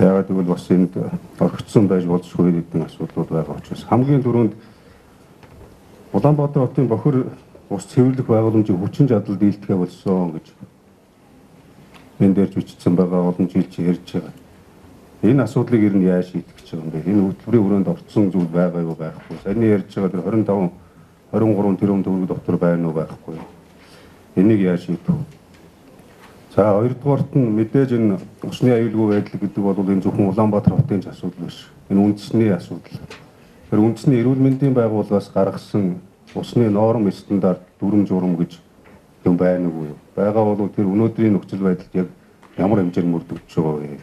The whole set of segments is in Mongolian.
Яагаад гэвэл бас энд орхигдсон байж болзошгүй гэдэг асуудлууд байгаа учраас хамгийн түрүүнд Улаанбаатар хотын бохир ус цэвэрлэх байгууламжийн хүчин чадал дийлдэхэ болсон гэж энэ дээр бичсэн байгаа, олон жил чи ярьж байгаа. Энэ асуудлыг ер нь яаж шийдэх гэж байгаа юм бэ? Энэ хөтөлбөрийн хүрээнд орцсон зүйл байгаа юу, байхгүй? Саяны ярьж байгаа тэр 25 23 тэрбум төгрөг дотор байна уу, байхгүй юу? Энийг яаж шийдэх вэ? За, хоёрдугаарт нь мэдээж энэ усны аюулгүй байдал гэдэг бол энэ зөвхөн Улаанбаатар хотын ч асуудал биш. Энэ үндэсний асуудал. Тэр үндэсний эрүүл мэндийн байгууллагаас гаргасан усны норм, стандарт, дүрэм журам гэж юм байна уу? Байгаа бол тэр өнөөдрийн нөхцөл байдалд яг ямар хэмжээнд мөрдөгдөж байгаа вэ?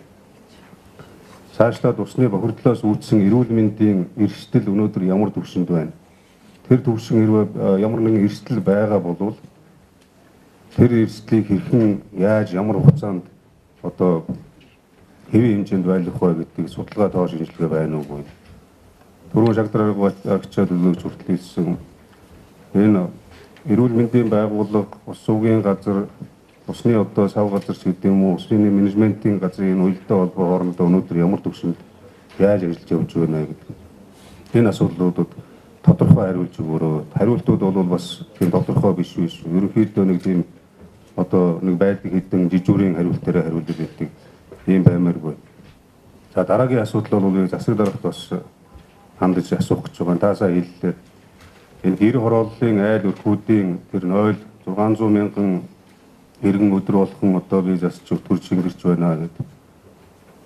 Цаашлаад усны бохирдлоос үүдсэн эрүүл мэндийн эрсдэл өнөөдөр ямар түвшинд байна? Тэр түвшин хэрвээ ямар нэгэн эрсдэл байгаа бол тэр эрсдлийг хэрхэн, яаж, ямар хугацаанд одоо хэвийн хэмжээнд байлгах вэ гэдгийг судалгаа, тоо шинжилгээ байна уугүй? Түрүүн шагдар арга төлөөлөгч хүртэл хэлсэн, энэ эрүүл мэндийн байгууллага, ус сувгийн газар, усны одоо сав газар ч гэдэг юм уу, усны менежментийн газрын энэ уялдаа холбоо хоорондоо өнөөдөр ямар түвшинд яаж ажиллаж явж байна гэдэг. Энэ асуудлуудад тодорхой хариулж өгөөрэй. Хариултууд бол бас тийм тодорхой биш биш. Ерөнхийдөө нэг тийм одоо нэг байдаг хэдэн жижүүрийн хариултаараа хариулж байдаг ийм баймааргүй. За, дараагийн асуудал бол засаг даргад бас хандаж асуух гэж байгаа. Та сая хэллээ. Энэ гэр хорооллын айл өрхүүдийн тэр 0 600 мянган иргэн өдөр болгон одоо би засч төрж шингэрч байна гэдэг.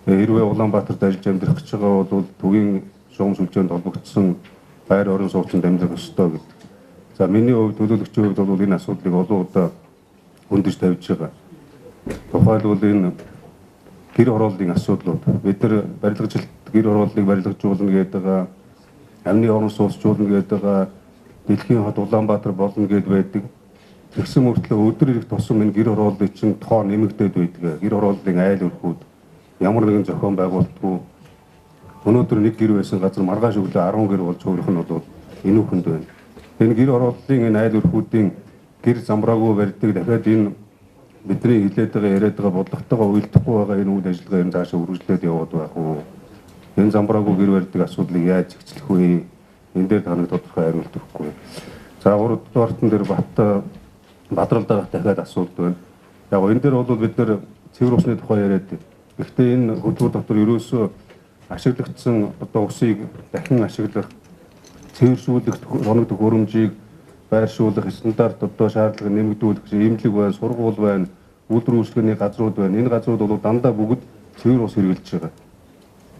Хэрвээ Улаанбаатарт ажиллаж амьдрах гэж байгаа бол төвийн шугам сүлжээнд холбогдсон байр орон сууцнд амьдрах ёстой гэдэг. За, миний хувьд, төлөөлөгчийн хувьд бол энэ асуудлыг олон удаа хөндөж тавьж байгаа. Тухайлбал энэ гэр хорооллын асуудлууд, бид нар барилгажилт гэр хорооллыг барилгажуулна гэдэг байгаа, амны орон сууцжуулна гэдэг байгаа, дэлхийн хот Улаанбаатар болно гэд байдаг. Тэгсэн мөртлөө өдөр ирэх тусам энэ гэр хорооллын чинь тоо нэмэгдээд байдаг. Гэр хорооллын айл өрхүүд ямар нэгэн зохион байгуулалтгүй, өнөөдөр нэг гэр байсан газар маргааш өглөө 10 гэр болж хувирах нь бол энүүхэнд байна. Энэ гэр хорооллын энэ айл өрхүүдийн гэр замбраагүй барьдаг, дахиад энэ бидний хэлээд байгаа, яриад байгаа бодлоготойгоо уялдахгүй байгаа энэ үйл ажиллагаа энэ цаашаа үргэлжлээд яваад байх уу? Энэ замбраагүй гэр барьдаг асуудлыг яаж зэгцлэх вэ? Энэ дээр та нэг тодорхой хариулт өгөхгүй. За, гуравдугаарт нь дээр бат бадрал дарах дахиад асуудал байна. Яг энэ дээр бол бид нар цэвэр усны тухай яриад. Гэхдээ энэ хөтөлбөр дотор ерөөсөө ашиглагдсан одоо усыг дахин ашиглах, цэвэршүүлэх тоног төхөөрөмжийг байршуулах, стандарт одоо шаардлага нэмэгдүүлэх эмнэлэг байна, сургууль байна, үйлдвэр үйлчилгээний газрууд байна. Энэ газрууд бол дандаа бүгд цэвэр ус хэрэглэж байгаа.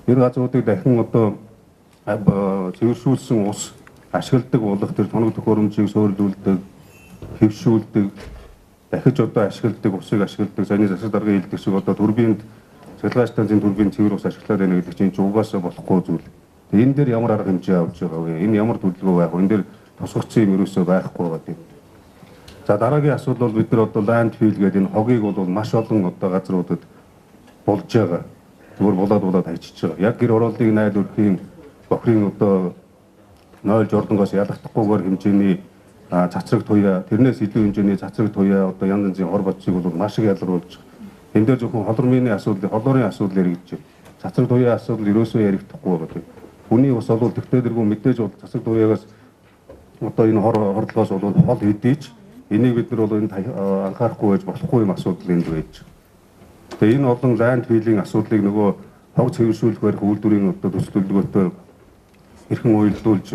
Энэ газруудыг дахин одоо цэвэршүүлсэн ус ашигладаг болох тэр тоног төхөөрөмжийг суурилуулдаг, хэвшүүлдэг, дахиж одоо ашигладаг усыг ашигладаг, саяны засаг даргын хэлдэг шиг одоо турбинд, цахилгаан станцын турбин цэвэр ус ашиглаад байна гэдэг чинь угаасаа болохгүй зүйл. Тэгээ энэ дээр ямар арга хэмжээ авч байгаа вэ? Энэ ямар төлөвлөгөө байх вэ? Энэ дээр тусгагдсан юм ерөөсөө байхгүй байгаа тийм. За, дараагийн асуудал бол бид нар одоо landfill гэдэг энэ хогийг бол маш олон одоо газруудад болж байгаа. Зүгээр булаад булаад хайчиж байгаа. Яг гэр хорооллыг найл өрхийн бохирын одоо 0 жордонгоос ялахдахгүйгээр хэмжээний цацраг туяа, тэрнээс илүү хэмжээний цацраг туяа, одоо янз янзын хор бодсыг бол маш их ялгаруулж байгаа. Энэ дээр зөвхөн холормын асуудал, холоорын асуудал яригдж байна. Цацраг туяа асуудал ерөөсөө яригдахгүй байгаа. Хүний ус бол тэгтээдэргүй мэдээж бол цацраг туяагаас одоо энэ хор хордлогоос бол хол хэдий ч энийг бид нар бол энд анхаарахгүй байж болохгүй юм асуудал энд байж. Тэгээ энэ олон landfill ийн асуудлыг нөгөө хог цэвэршүүлэх барих үйлдвэрийн одоо төсөл төлөвлөгөөтэй хэрхэн уялдуулж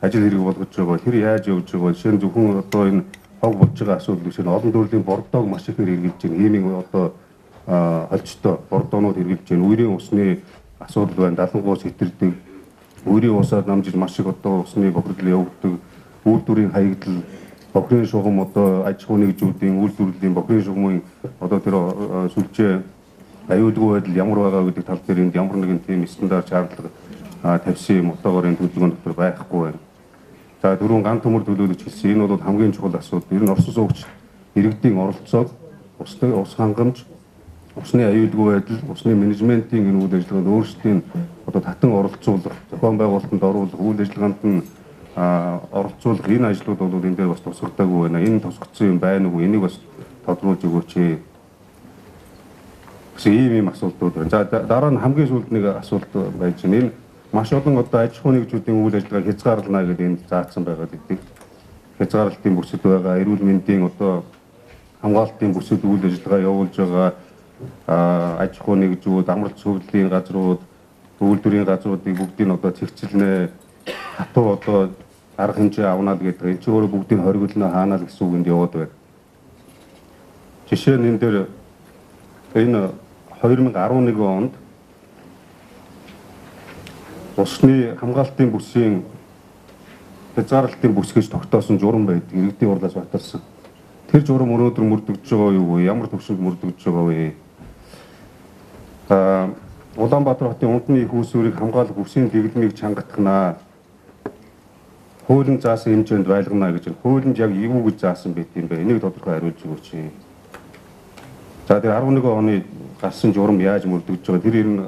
ажил хэрэг болгож байгаа, тэр яаж явж байгаа, жишээ нь зөвхөн одоо энэ хог болж байгаа асуудал биш, энэ олон төрлийн бордоог маш ихээр хэрэглэж байна. Химийн одоо холжтой бордоонууд хэрэглэж байна. Үерийн усны асуудал байна. Далангуус хэтэрдэг. Үерийн усаар намжиж маш их одоо усны бохирдол явагддаг. Үйлдвэрийн хаягдал, бохирын шугам, одоо аж ахуй нэгжүүдийн үйлдвэрлэлийн бохирын шугамын одоо тэр сүлжээ, аюулгүй байдал ямар байгаа гэдэг тал дээр энд ямар нэгэн тийм стандарт шаардлага тавьсан юм одоогоор энэ төлөвлөгөөн дотор байхгүй байна. За, түрүүн ган төмөр төлөөлөж хэлсэн, энэ бол хамгийн чухал асуудал. Ер нь орсон суугч иргэдийн оролцоог, усны ус хангамж, усны аюулгүй байдал, усны менежментийн энэ үйл ажиллагаанд өөрсдийн одоо татан оролцуулах, зохион байгуулалтанд оруулах, үйл ажиллагаанд нь оролцуулах энэ ажлууд бол энэ дээр бас тусгагдаагүй байна. Энэ тусгагдсан юм байна уу? Энийг бас тодруулж өгөөч. Гэсэн ийм асуултууд байна. За дараа нь хамгийн сүүлд нэг асуулт байж байна. Энэ маш олон одоо аж ахуйн нэгжүүдийн үйл ажиллагааг хязгаарлана гэдэг энд заасан байгаад идэг. Хязгаарлалтын бүсэд байгаа эрүүл мэндийн одоо хамгаалтын бүсэд үйл ажиллагаа явуулж байгаа аж ахуйн нэгжүүд, амралт зөвлөлийн газрууд, үйлдвэрийн газруудыг бүгдийг одоо цэгцэлнэ, хатуу одоо арга хэмжээ авна л гэдэг. Энэ чинь өөрөө бүгдийг хориглоно хаана л гэсэн үгэнд яваад байна. Жишээ нь энэ дээр энэ 2011 онд усны хамгаалтын бүсийн хязгаарлалтын бүс гэж тогтоосон журам байдаг. Иргэдийн хурлаас баталсан. Тэр журам өнөөдөр мөрдөгдөж байгаа юу вэ? Ямар төвшөнд мөрдөгдөж байгаа вэ? Улаанбаатар хотын унтны их усүрийг хамгаалах бүсийн дэглэмийг чангатгана. Хуулийн заасан хэмжээнд байлгана гэж. Хуулинд яг юу гэж заасан байт юм бэ? Энийг тодорхой хариулж өгөөч. За тэр 11 оны гарсан журам яаж мөрдөгдөж байгаа? Тэр ер нь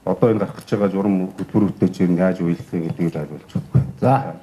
одоо энэ гарах гэж байгаа журам хөтөлбөрүүдтэй чинь яаж уялдах гэдгийг хариулж өгөх. За.